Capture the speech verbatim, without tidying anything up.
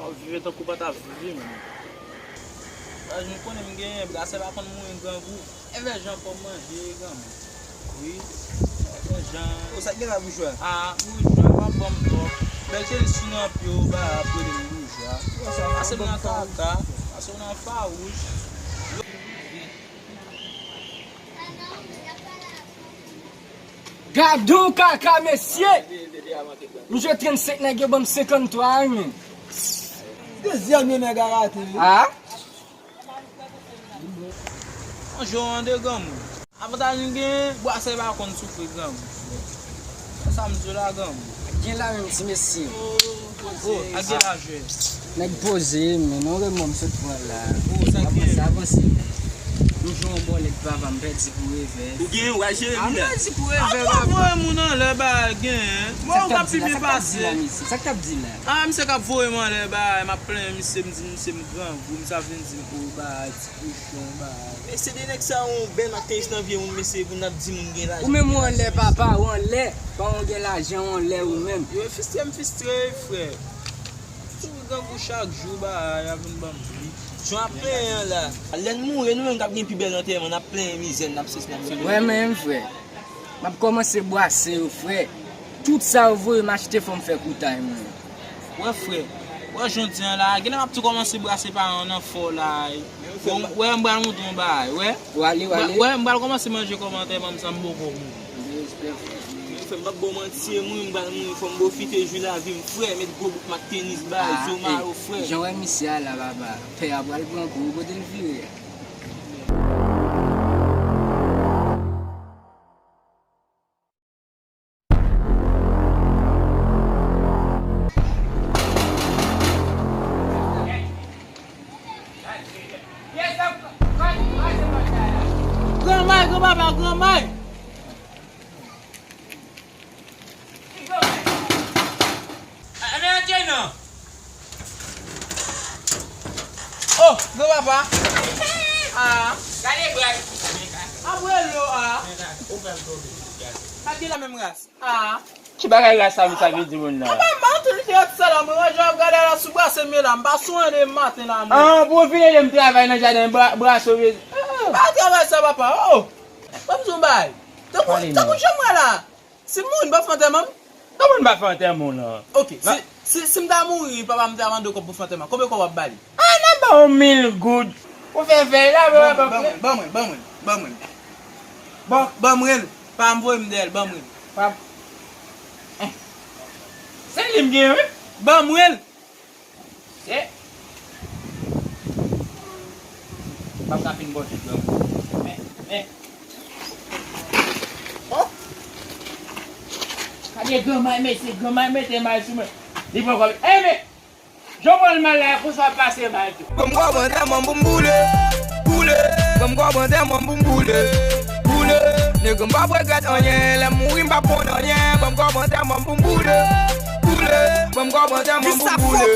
Viv tankou pa ta viv, wi, men. Laj mwen konnen m genyen, brasè pa konn mouri grangou. Envè jan kòm manje, granmoun. Wi. Envè jan. O, sa k gen la, boujwa? A, boujwa, pa ban m twòp. Bèl chemiz fini an pye w, ba, ap rele m boujwa. Pase m nan kaka, pase m nan fawouch. Gad on kaka, mesye! M jwe trannsenk nèg, yo ban m senkanntwa, wi, men. Dezyèm yo nèg a rate, wi. A? Yon jou an de granmoun. Avantaj m gen, bwasè pa konn soufri granmoun. Sa m di w la granmoun. Gen la menm ti mesye. O, ak gen lajè. Nèg poze, men non renmen m sot pran la. O, sa gen. Avanse, avanse. M jwe yon bòlèt papa, m pèdi pou revè. Ou gen, w al jere li la. A, m pèdi pou revè papa. Ap voye moun anlè ba gen. Mwen ou ka pi byen pase. Sa k t ap di la? A, misye k ap voye m anlè ba, m ap plenyen misye, m di misye m grangou, misye ap vin di m o ba. Kochon, ba. Mesye, de nèg sa yo bèl ak tenis nan vye moun, mesye, pou n ap di moun gen lajan. Ou menm ou anlè papa, ou anlè, pa ou gen lajan, ou anlè ou menm. Yo fistre m fistre, frè. Tou grangou chak jou, ba, y ap vin ban m bri. Jan ap plenyen an la. Lè n mouri, nou menm k ap gen pi bèl antèman, n ap plenyen mizè, n ap sesi, n ap sesi. Wè menm, frè. M ap kòmanse bwase yo, frè. Tout sa yo voye m achte, fò m fè koutay mwen. Wè, frè. Wè, jodi an la, genlè m ap tou kòmanse bwase paran nan fò la. Bon, wè, m pral montre yon bagay, wè. W ale, w ale. Wè, m pral kòmanse manje kòm antèman m san m poko mouri. Frè, m p ap ba w manti, e mouri m pral mouri, fò m pwofite jwi lavi m, frè, met gwo bout m ak tenis, bay, zo mayo, frè. Jan w wè misye a la, papa, pè a pral pran kou, kote l vire a? Granmay, granpapa, granmay! Ann antre non. Oh, granpapa. Ah. Gade bra. Apre lo a. Ou fè m tonbe. Pa gen la menm ras. Ah. Ki bagay ras sa, sa vle di moun nan? Papa, m pa antre li te ret sa la, mwen wè jan ap gade la sou brase men la, m pa sou an de maten la mwen. Ah, pou w vin ede m travay nan jaden bra-, brase w vle. Ah. Pa travay sa, papa. Oh. Ban m di w bagay. Tankou, tankou jan m wè la. Si m mouri, m pa fè antèman m? Kòman n pa fè antèman w lan? Ok, si, si, si m ta mouri, papa m ta mande w kòb pou fè antèman, konbyen kòb w ap ba li? Ah, n ap ba w mil goud. Ou fè vèy la, ban, ban, ban mwen, ban mwen, ban mwen. Ban, ban mwen l. Pa m voye m dèyè l, ban mwen l. Pa m. Eh. Se li m gen, wi. Ban mwen l. Se. M ap ka fin bò tout yo. Men, men. Oh. Gade granmay, mesye, granmay mete may sou mwen. Li pran kòb. Eh, men. Jan w pran l mal la, konsa w ap pase mal tou. Ban m kòb antèman m pou m boule, boule. Ban m kòb antèman m pou m boule, boule. Nèg m p ap regrèt anyen, lè m mouri m p ap konn anyen. Ban m kòb antèman m pou m boule, boule. Ban m kòb antèman m pou m boule.